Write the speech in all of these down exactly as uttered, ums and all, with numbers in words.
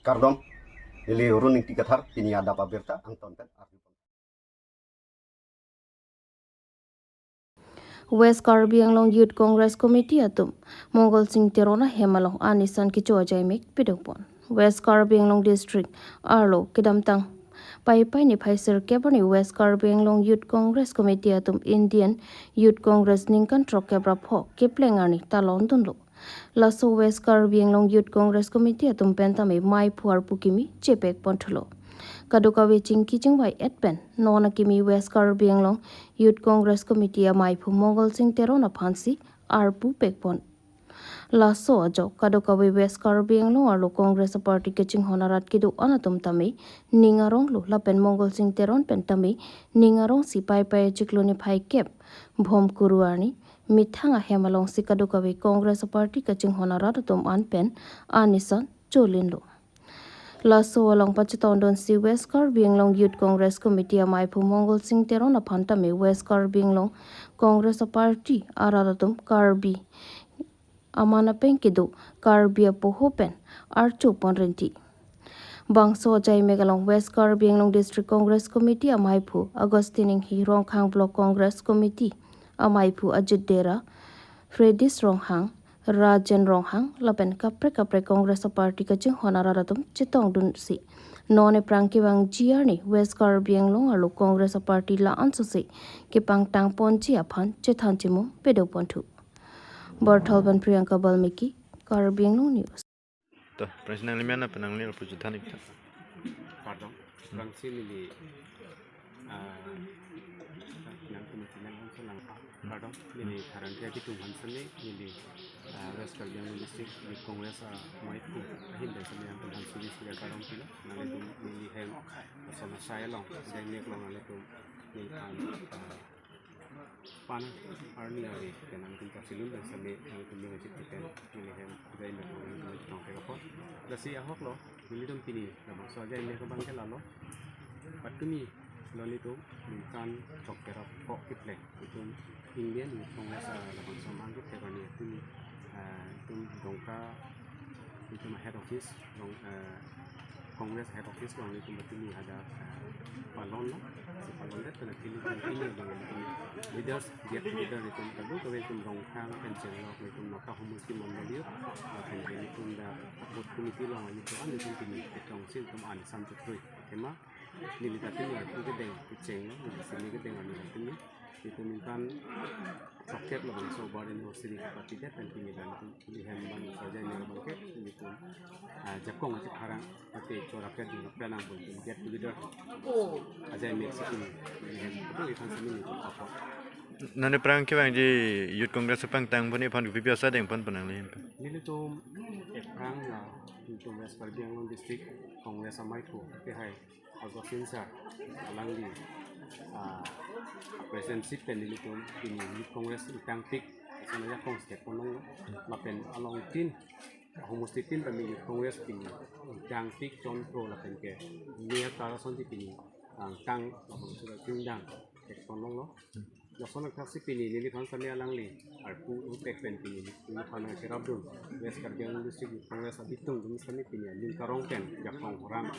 Kardom, neli Run Ingti Kathar, pini adap abirta angton pen arju. West Karbi Anglong Youth Congress Committee atum Mongol Sing Teron ahem along anisan kecho ajaimek pedopon. West Karbi Anglong District arlo kedamtang Paipai niphai sirkep arni West Karbi Anglong Youth Congress Committee atum Indian Youth Congress ningkan throkkep ra pho kepleng arni talon dunlo. Laso West Karbi Anglong Youth Congress Committee atum pen tame maiphu arpu kimi chepek ponthulo. Kadokave chingki chingvai et pen non akimi West Karbi Anglong Youth Congress Committee amaiphu Mongol Sing Teron aphansi arpu pekpon. Laso ajok kadokave West Karbi Anglong arlo Congress party kachinghon arat kedo-an atum tame ning aronglo lapen Mongol Sing Teron pen tame ning arongsi Paipai achiklo niphai kep Bhomkuru arni methang ahem alongsi kadokave Congress party kachinghon arat atum an pen anisan cholinlo. Laso along pachetongdunsi West Karbi Anglong Youth Congress Committee amaiphu Mongol Sing Teron aphan tame West Karbi Anglong Congress party arat atum Karbi aman apeng kedo Karbi apoho pen archupon renti. Bangso ajaimek along West Karbi Anglong District Congress Committee amaiphu Augustine Inghi, Rongkhang Block Congress Committee amaiphu Ajit Dera, Fredis Ronghang, Rajen Ronghang lapen kaprek kaprek Congress party kachinghon arat atum chetongdunsi non ephrang kevangji arni West Karbi Anglong arlo Congress party la-an sose kepangtangponji aphan chethan chimum pedoponthu. Barthal pen Priyanka Balmiki, Karbi Anglong News. To, President Limia na penang lil puji thanik ta. Pardon. Bangsi neli, ah, nang kena tinang ang selang. Pardon. Neli tharan ke bitung hansen ni, neli, ah, West Karbi Anglong District di Congress, ah, maiphu ahin dan sami yang hansen ni sudah karong pila. Nanglitum neli hem, sama saya long, dan ni long nanglitum neli kan, ah, pana arni ari pen nangtum kachilun dan sami nangtum ning ajit pen neli hem ajaimek nangtum tong ke kapon. Lasi ahok lo, nelitum pini labangso ajaimek abang ke lalo. Patumi lo nelitum ningkan chok kerap kok kepleng. Itum Indian Youth Congress, ah, labangso amang kepleng arni itum, ah, itum Dongka itum head office, Dong, ah, Congress head office along nelitum patumi hadak, ah, palon lo. Si palon det pen nelitum pini abang nelitum leaders get together nelitum kadokave itum Rongkhang pen Chenglok nelitum Nokha homosti mondoli lapen ke nelitum dak booth committee along nelitum an nelitum pini ketongsi nelitum anisan chothui. Tema neli ta pini arpu kedeng kecheng lo, neli sini kedeng arni pini. Itum ningkan chok kep labangso birth anniversary party det pen pini dan itum neli hem bang saja ni bang ke nelitum, ah, jakong aja harang ate chora ke di plan ang pun get together. Ajaimek si pini neli hem itu ikan sini nelitum apa. Non ephrang kevangji Youth Congress pangtangpon iphan kopi pi asadeng pon penang lihim pen. Nelitum ephrang la nelitum West Karbi Anglong District Congress amaiphu kehai Augustine sir alangli, ah, presidency pen nelitum pini Youth Congress ingtangpik asana jakong step ponlonglo. Lapen along tin, homosti tin tame Youth Congress pini ingtangpik chonpro lapen ke Mayor Tarason ti pini angtang labangso kingdang step ponlonglo. Lason akhak si pini neliphan sami alangli arpu ingpek pen pini neliphan nangcherapdun West Karbi Anglong District Youth Congress abitung atum sami pini aning karong pen jakong horam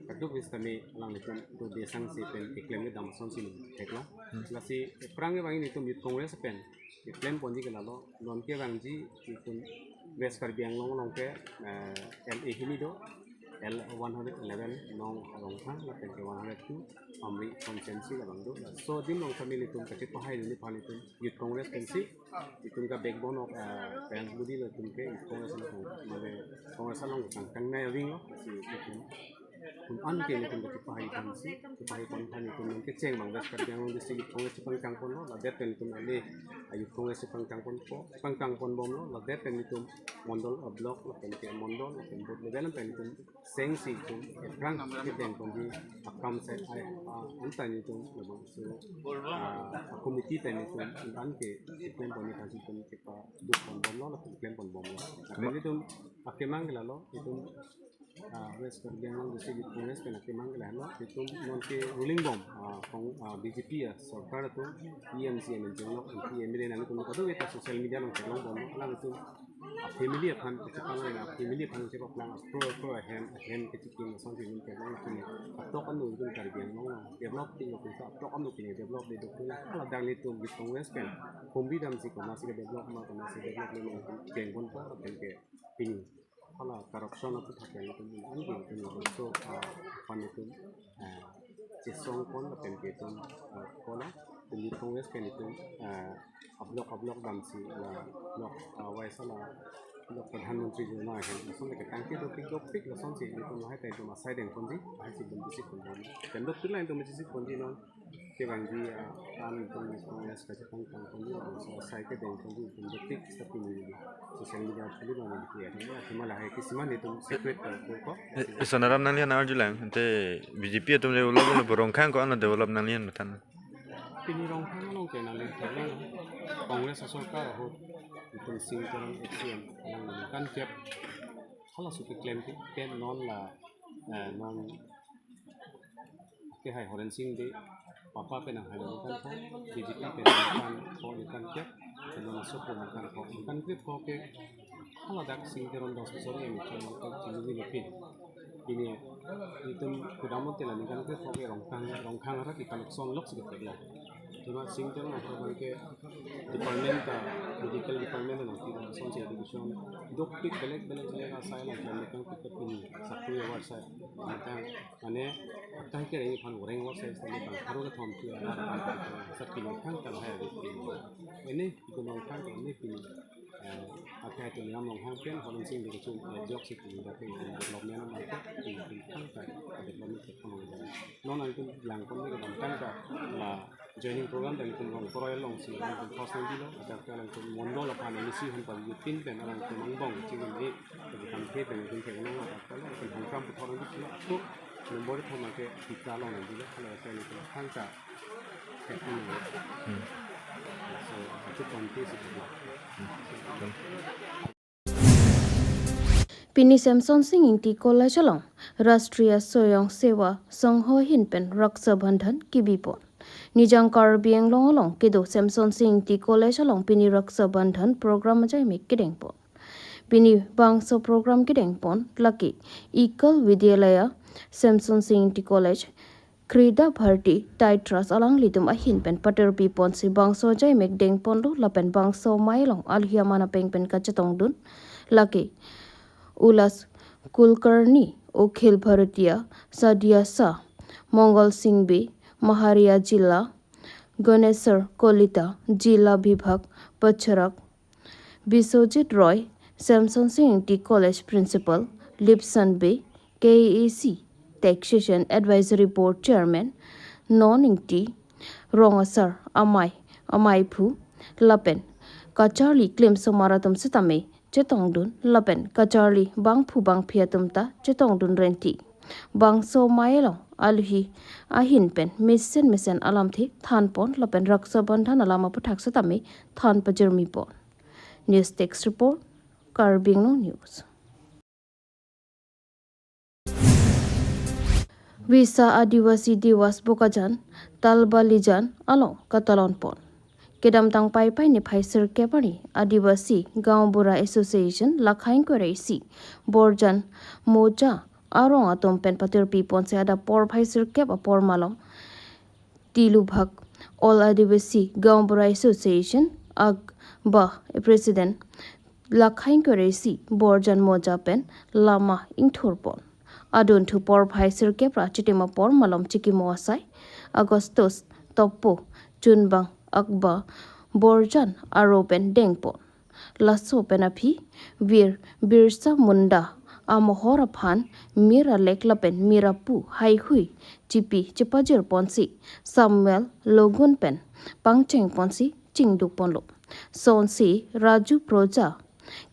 kaduk vis tame alanglitum do desang si pen keklem kedam ason si theklo. Lasi ephrang kevang nelitum Youth Congress pen keklem ponji ke lalo, non kevangji itum West Karbi Anglong along ke, eh, L A hini do, L one hundred eleven Nong Rongkhang lapen ke one hundred two Amri constituency labang do. So adim along kami nelitum kachepahai neliphan nelitum Youth Congress pensi itum ke backbone of, eh, parents body lo itum ke Youth Congress along, mane Congress along kangtangnei aving lo si itum, itum an ke nelitum kachepahai aphansi, chepahai aphan aphan itum kecheng abang West Karbi Anglong District Youth Congress chepangtangponlo, ladet pen itum L A Youth Congress chepangtangponpo, chepangtangponbomlo, ladet pen itum mondol, ah, block lapen ke mondol lapen booth level pen itum seng si itum ephrang kedeng ponji akam si ai, ah, anta nelitum labangso, ah, committee pen itum an ke keklem ponji aphansi itum kepaduk ponbomlo lapen keklem ponbomlo. Lapen itum akemang ke lalo itum Ah, West Karbi Anglong District Youth Congress pen akemang ke lahelo, itum non ke ruling bom, ah, kong, ah, B J P asorkar atum, E M, C E M, M L A, M P, M L A nangtum kadokave ta social media along theklong bom, alangtum a family aphan kachepanglang, a family aphan kachepaklang, apro apro ahem ahem kachikim asonsi itum theklong, itum atok anu itum Karbi Anglong along develop tinglo, itum atok anu pine develop le dok, hala dang le itum Youth Congress pen kumbi damsi komatsi ke develop ma, komatsi develop le itum kengkon pa pen ke pini hala corruption aputhak pen itum an ke itum laso, ah, aphan itum, ah, chesong pon lapen ke itum, ah, kola itum Youth Congress pen itum, ah, a-block a-block damsi la block, ah, wise la block Pradhan Mantri Yojana ahem lason le ketang ke dopik dopik lasonsi itum lahai ta itum asai dengponji, lahai si itum bisi ponji. Pen dopik la itum bisi ponji non kevangji, ah, an itum Congress kachepangtang ponji, laso asai kedeng ponji itum dopik start pini social media through bang itum ya. Athema lahai kisima itum secret ko ko. Eh, isonaram nanglian arjulang, ante B J P atum develop lo, Rongkhang ko ano develop nanglian matan. Pini Rongkhang along ke nangli theklong, Congress asorkar ahut itum Sing Teron ex C E M nangkan kep halaso keklem ke pen non la, eh, non ke hai Horen Sing Bey papa pen nanghai nangkan pho, B J P pen nangkan pho, nangkan kep, pen non aso pen nangkan pho, nangkan kep pho ke hala dak Sing Teron dos bosor M H A nangkan chini ni pin. Pini itum kudamon tela nangkan kep pho ke Rongkhang, Rongkhang arat ikaluk son lok si kepek lo. Tuma Sing Teron ahut abang ke department ta, medical department ta nangpi asonsi education dopik belek belek belek asai nangklem nangkan kep pini sakri award sai nangkan mane akai kereng aphan oreng award sai sai bang pharo kethom ti arat aphan sa pini Rongkhang ta lahai ave pini. Ini itum Rongkhang ke ini pini, eh, akai itum Rongkhang pen Horen Sing Bey kechun, eh, jok si pini dak pini development ama ke pini Rongkhang ta development ke kono. Non itum langkon ke Rongkhang ta la joining program dan itum Rongkroi alongsi itum first nangpilo, ajak ke alangtum mondol aphan M A C hon pali youth team pen alangtum angbong chingki ni itum kangke pen itum theklong, ajak ke alangtum Rongkhang puthot nangpilo, to nombor thoma ke pita along nangpilo, hala ke itum thangta theklong. Hmm. So, itu konti sih. Hmm. Pini Semsonsing Ingti College along Rashtriya Swayamsevak Sangh ahin pen Raksha Bandhan kebipon. Nijang Karbi Anglong along kedo Semsonsing Ingti College along pini Raksha Bandhan program ajaimek kedengpon. Pini bangso program kedengpon lake Ekal Vidyalaya, Semsonsing Ingti College, Krida Bharti Titras alanglitum ahin pen patir piponsi bangso ajaimek dengponlo lapen bangso amei along alohi aman apeng pen kachetongdun lake Ullas Kulkarni, Akhil Bharatiya Sadhya Sangh, Mangal Singh Bey, Mahariya Jila, Ganeswar Kalita, Jila Bibhag Pracharak, Biswajit Roy, Semsonsing Ingti College Principal, Lipson Bey, K A A C Taxation Advisory Board Chairman, Non Ingti, rong asar, amei, ameiphu, lapen kacharli klemsomar atum sitame chetongdun lapen kacharli bangphu bangphi atum ta chetongdun renti. Bangso amei along alohi ahin pen mesen mesen alamthe thanpon lapen Raksha Bandhan alam aputhak sitame than pajirmipon. News Desk Report, Karbi Anglong News. Visa Adivasi Diwas Bokajan, Talbalijan along katalonpon. Kedamtang Paipai niphai sirkep arni Adivasi Gaon Bura Association Lakhaing Kweresi Borjan Moja arong atum pen patir piponsi adap porphai sirkep apor malom Tilubhag All Adivasi Gaon Bura Association, AGBA, President Lakhaing Kweresi Borjan Moja pen lama ingthurpon. Adunthu porphai sirkep ra chitim apor malom chikimo asai Augustus Topo, chunbang AGBA Borjan aro pen dengpon. Laso pen aphi Veer Birsa Munda amohor aphan mir alek lapen mir apu haihui chipi chipajirponsi Samuel Logun pen pangchengponsi chingdukponlo. Sonsi Raju Proja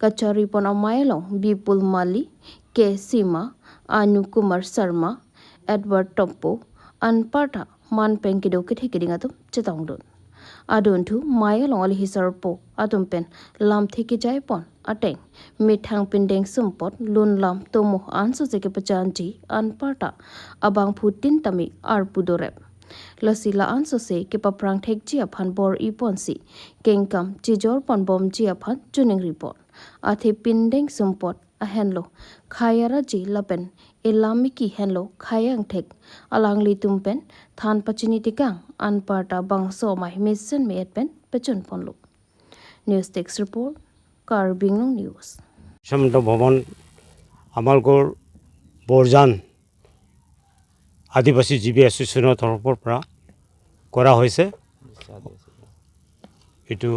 kacharipon amei along Bipul Mali, K Sima, Anu Kumar Sharma, Edward Topo anparta man pen kedo kethe keding atum chetongdun. Adunthu mei along ali hisarpo atum pen lamthe kejai pon ateng methang pindeng sumpot lun lam tomo ansose kepachanji anparta abangphutin tame arpu dorep. Lasi la ansose kepaphrang thekji aphan bor-i ponsi kengkam chijor pon bomji aphan choningri pon. Athe pindeng sumpot ahenlo khei araji lapen elam eki henlo khei angthek alanglitum pen than pachini tekang anparta bangso amei mesen me-et pen pachun ponlo. News Desk Report, Karbi Anglong News. সমন্ত ভৱন আমালোকৰ বৰজান আদিবাসী G B এছ'চিয়েশ্যনৰ তৰফৰ পৰা কৰা হৈছে। এইটো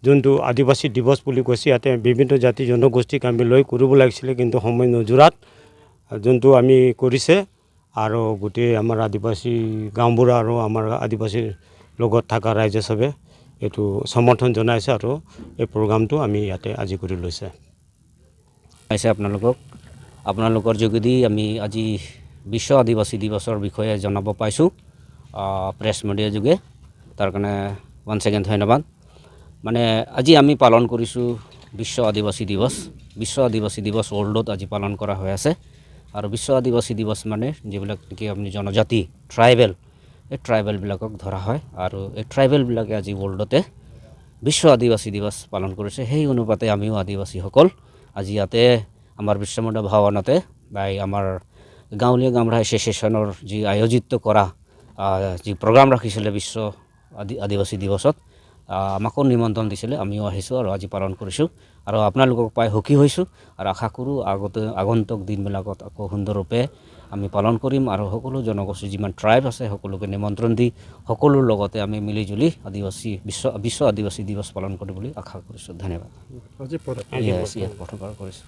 যোনটো আদিবাসী দিৱস বুলি কৈছে, ইয়াতে বিভিন্ন জাতি জনগোষ্ঠীক আমি লৈ কৰিব লাগিছিলে, কিন্তু সময় নোজোৰাত যোনটো আমি কৰিছে আৰু গোটেই আমাৰ আদিবাসী গাঁওবুঢ়া আৰু আমাৰ আদিবাসীৰ লগত থকা ৰাইজে চবে এইটো সমৰ্থন জনাইছে আৰু এই প্ৰগ্ৰামটো আমি ইয়াতে আজি কৰি লৈছে। জনাইছে আপোনালোকক। আপোনালোকৰ যোগেদি আমি আজি বিশ্ব আদিবাসী দিৱসৰ বিষয়ে জনাব পাইছোঁ, আহ, প্ৰেছ মিডিয়া যোগে। তাৰ কাৰণে once again ধন্যবাদ। মানে, আজি আমি পালন কৰিছোঁ বিশ্ব আদিবাসী দিৱস। বিশ্ব আদিবাসী দিৱস ৱৰ্ল্ডত আজি পালন কৰা হৈ আছে। আৰু বিশ্ব আদিবাসী দিৱস মানে যিবিলাক নেকি আপুনি জনজাতি, ট্ৰাইবেল, এই ট্ৰাইবেলবিলাকক ধৰা হয়। আৰু এই ট্ৰাইবেলবিলাকে আজি ৱৰ্ল্ডতে বিশ্ব আদিবাসী দিৱস পালন কৰিছে। সেই অনুপাতে আমিও আদিবাসীসকল আজি ইয়াতে আমাৰ বিশ্বমুণ্ডা ভৱনতে, বা এই আমাৰ গাঁৱলীয়া গাঁওবুঢ়া এছ'চিয়েশ্যনৰ যি আয়োজিত কৰা, আহ, যি প্ৰগ্ৰাম ৰাখিছিলে বিশ্ব আদি-, আদিবাসী দিৱসত, আহ, আমাকো নিমন্ত্ৰণ দিছিলে, আমিও আহিছোঁ আৰু আজি পালন কৰিছোঁ। আৰু আপোনালোকক পাই সুখী হৈছোঁ আৰু আশা কৰোঁ আগতে, আগন্তুক দিনবিলাকত আকৌ সুন্দৰৰূপে আমি পালন কৰিম আৰু সকলো জনগোষ্ঠী যিমান ট্ৰাইব আছে সকলোকে নিমন্ত্ৰণ দি সকলোৰ লগতে আমি মিলি জুলি আদিবাসী বিশ্ব, বিশ্ব আদিবাসী দিৱস পালন কৰিম বুলি আশা কৰিছোঁ। ধন্যবাদ। আজি প্ৰথম Yes, ইয়াত প্ৰথমবাৰ কৰিছোঁ।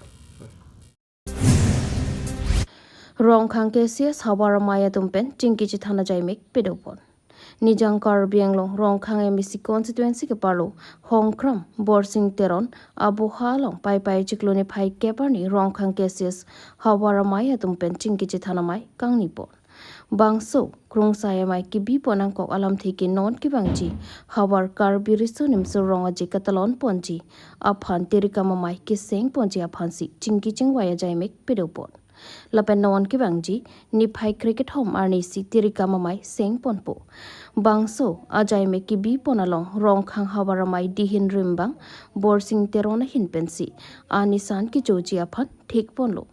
Rongkhang K C S havar amei atum pen chingki chethan ajaimek pado pon. Nijang Karbi Anglong Rongkhang M A C constituency keparlo Hongkram Borsing Teron aboha along Paipai chiklo niphai kep arni Rongkhang K C S havar amei atum pen chingki chethan amei kangni pon. Bangso krungsai amei kebi pon angkok alamthe ke non kevangji havar Karbi Riso Nimso Rong Aje katalon ponji aphan tirikam amei keseng ponji aphansi chingki chingvai ajaimek pado pon. Lapen non kevangji niphai kre-kethom arnisi tirikam amei seng ponpo. Bangso ajaimek kebi pon along Rongkhang havar amei dihin rimbang Borsing Teron ahin pensi anisan kechoji aphan thik ponlo.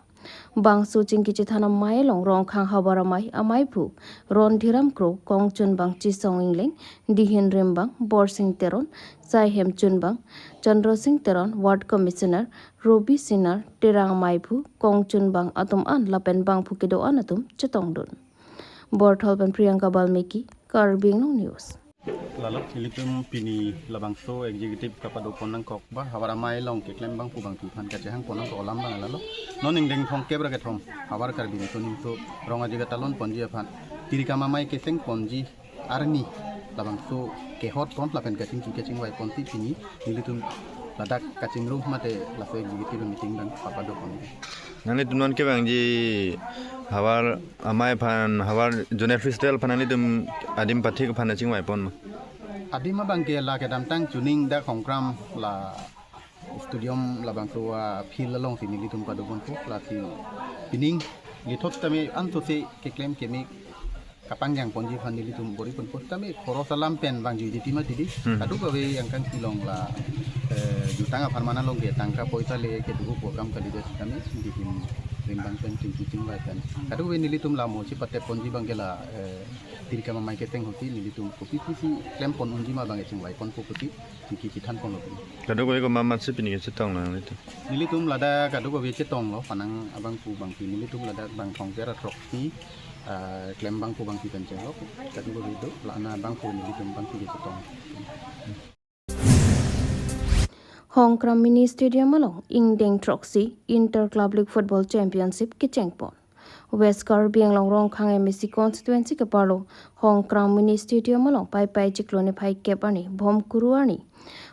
Bangso chingki chethan amei along Rongkhang havar amei ameiphu Rondhiram Kro, kongchunbang Chisong Engleng, dihin rimbang Borsing Teron, saihem chunbang Chandra Sing Teron, ward commissioner Robi Sinar, terang ameiphu, kongchunbang atum an lapen bangphu kedo-an atum chetongdun. Borthol pen Priyanka Balmiki, Karbi Anglong News. Lalo, ilitum pini labangso executive kapado pon nangkok ba, havar amei along keklem bangphu bangphi aphan kachehang pon nangkok alam abang lalo. Non ingdeng thomkep ra kethom havar Karbi Riso Nimso Rong Aje katalon ponji aphan tirikam amei keseng ponji arni labangso kehot pon lapen kachingki kachingvai ponsi pini nelitum ladak kachingrum mate laso executive meeting abang kapado pon. Nanglitum non kevangji havar amei aphan, havar zonal festival aphan nanglitum adim pathik aphan chingvai pon ma? Adim abang ke la kedamtang chuning dak Hongkram la stadium labangso a-field alongsi nelitum pado ponpo, lasi pining lithot tame ansose keklem keme kapangjang ponji aphan nelitum bor-i ponpo, tame khoros alam pen bang juji tima tidi. Hmm. Kadokave angkang kelong la, eh, jutang apharman along ke tangka poisa le kedo pu akam kalidet tame dihin rimbang pen chingki chingvai pen. Kadokave nelitum la mo chepatep ponji abang ke la, eh, tirikam amei keseng ahut si nelitum kopi pusi klem pon unji ma abang chingvai ponpo pusi chingki chethan ponlo. Kadokave komat matsi pini kechetong nangli tu? Nelitum ladak kadokave chetonglo, penang abangphu bangphi nelitum ladak bang thomkep ra throksi, ah, klem bangphu bangphi pen chenglo, kadokave do, la-an abangphu nelitum bangphi kechetong. Hongkram Mini Stadium along ingdeng throksi Inter Club League Football Championship kecheng pon. West Karbi Anglong Rongkhang M A C constituency keparlo Hongkram Mini Stadium along Paipai chiklo niphai kep arni Bhomkuru arni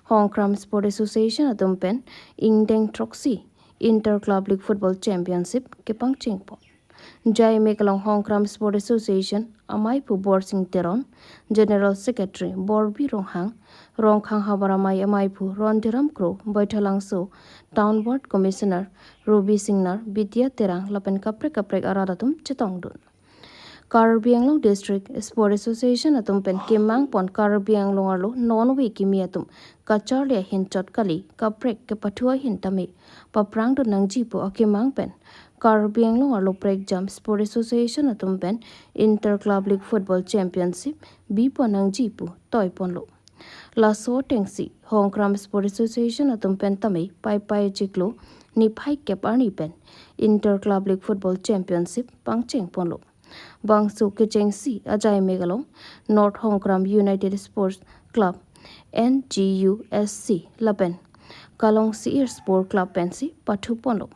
Hongkram Sport Association atum pen ingdeng throksi Inter Club League Football Championship kepangcheng pon. Jaimek along Hongkram Sport Association Amei aphu Borsing Teron, General Secretary Borbi Ronghang, Rongkhang Havar Amei amei aphu Rondiram Kro, Baithalangso Town Ward Commissioner Ruby Singnar, Bidya Terang lapen kaprek kaprek arat atum chetongdun. Karbi Anglong District Sport Association atum pen kemang pon Karbi Anglong arlo non ove kimi atum kacharli ahin chot kali, kaprek kepathu ahin tame paprangdun nangji pu akemang pen Karbi Anglong arlo prekjam Sport Association atum pen Inter Club League Football Championship bi pon nangji pu toi ponlo. Laso atengsi Hongkram Sport Association atum pen tame Paipai achiklo niphai kep arni pen Inter Club League Football Championship pangcheng ponlo. Bangso kechengsi ajaimek along North Hongkram United Sports Club, N G U S C lapen Kalongsi-ir Sport Club pensi pathu ponlo.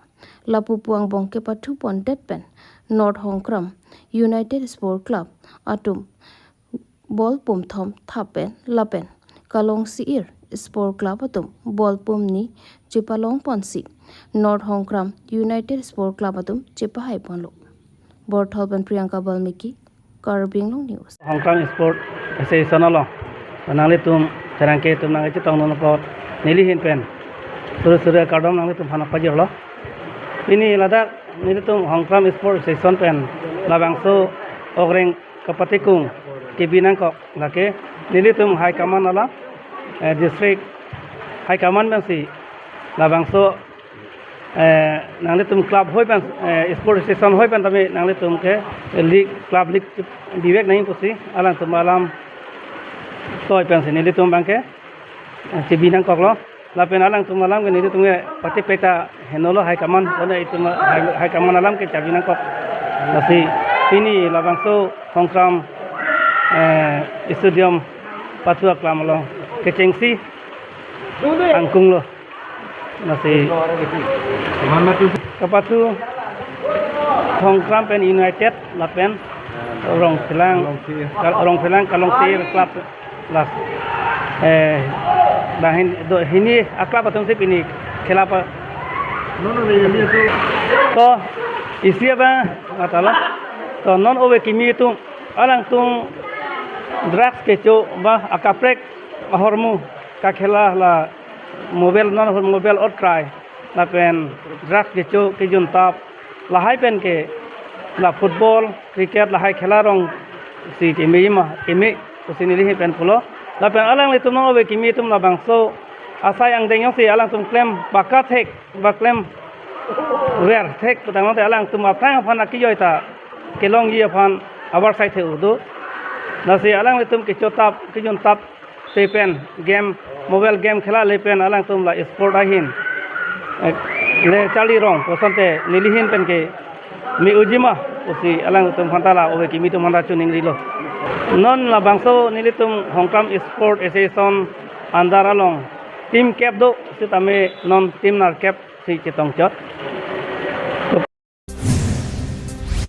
Lapu pu angbong kepathu pondet pen North Hongkram United Sport Club atum ball pumthom thap pen lapen Kalongsi-ir Sport Club atum ball pumni chepalong ponsi North Hongkram United Sport Club atum chepahai ponlo. Borthol pen Priyanka Balmiki, Karbi Anglong News. Hongkram Sport Association along nanglitum pherangke atum nangchetongdun apot neli ahin pen suri suri akardom nanglitum aphan pajirlo. Pini ladak nelitum Hongkram Sport Association pen labangso ogreng kapatikung kebi nangkok lake nelitum High Command alam, eh, District High Command pensi labangso, eh, nanglitum club hoi pen, eh, Sport Association hoi pen tame nanglitum ke league, club league bivek nangji pusi alangtum alam toi pensi nelitum abangke, eh, chebi nangkoklo. Lapen alangtum alam ke nelitum ke pati peta henolo High Command, kone itum High, High Command alam ke chebi nangkok. Lasi pini labangso Hongkram, eh, Stadium pathu aklam along kechengsi angkunglo. Lasi kapathu Hongkram pen United lapen Rongphelang, Rongphelang Kalongsi-ir Club. Las, eh, dah hin, do, hini a-club atumsi pini khela pa. No, no, no, ini itu. To, isi apa? Matalo. To, non ove kimi atum, alangtum drugs kecho ba akaprek ahormu kakhela la mobile, non mobile ot krai lapen drugs kecho, kejun tap, lahai pen ke la football, cricket, lahai khela arongsi keme ma, keme pusi neli ahin pen pulo. Lapen alanglitum non ove kimi atum labangso asai angdeng jongsi alangtum klem baka thek ba klemver thek pu tangte alangtum aphrang aphan akijoi ta kelongji aphan abar sai the udo. Lasi alanglitum kecho tap, kejun tap te pen game, mobile game khela le pen alangtum la sport ahin, eh, le charli rong pu asonte neli ahin pen ke me-oji ma pusi alangtum aphanta la ove kimi atum aphanta choningrilo. Non labangso nelitum Hongkram Sport Association under along team kep do sitame non team nerkep si chetongchot.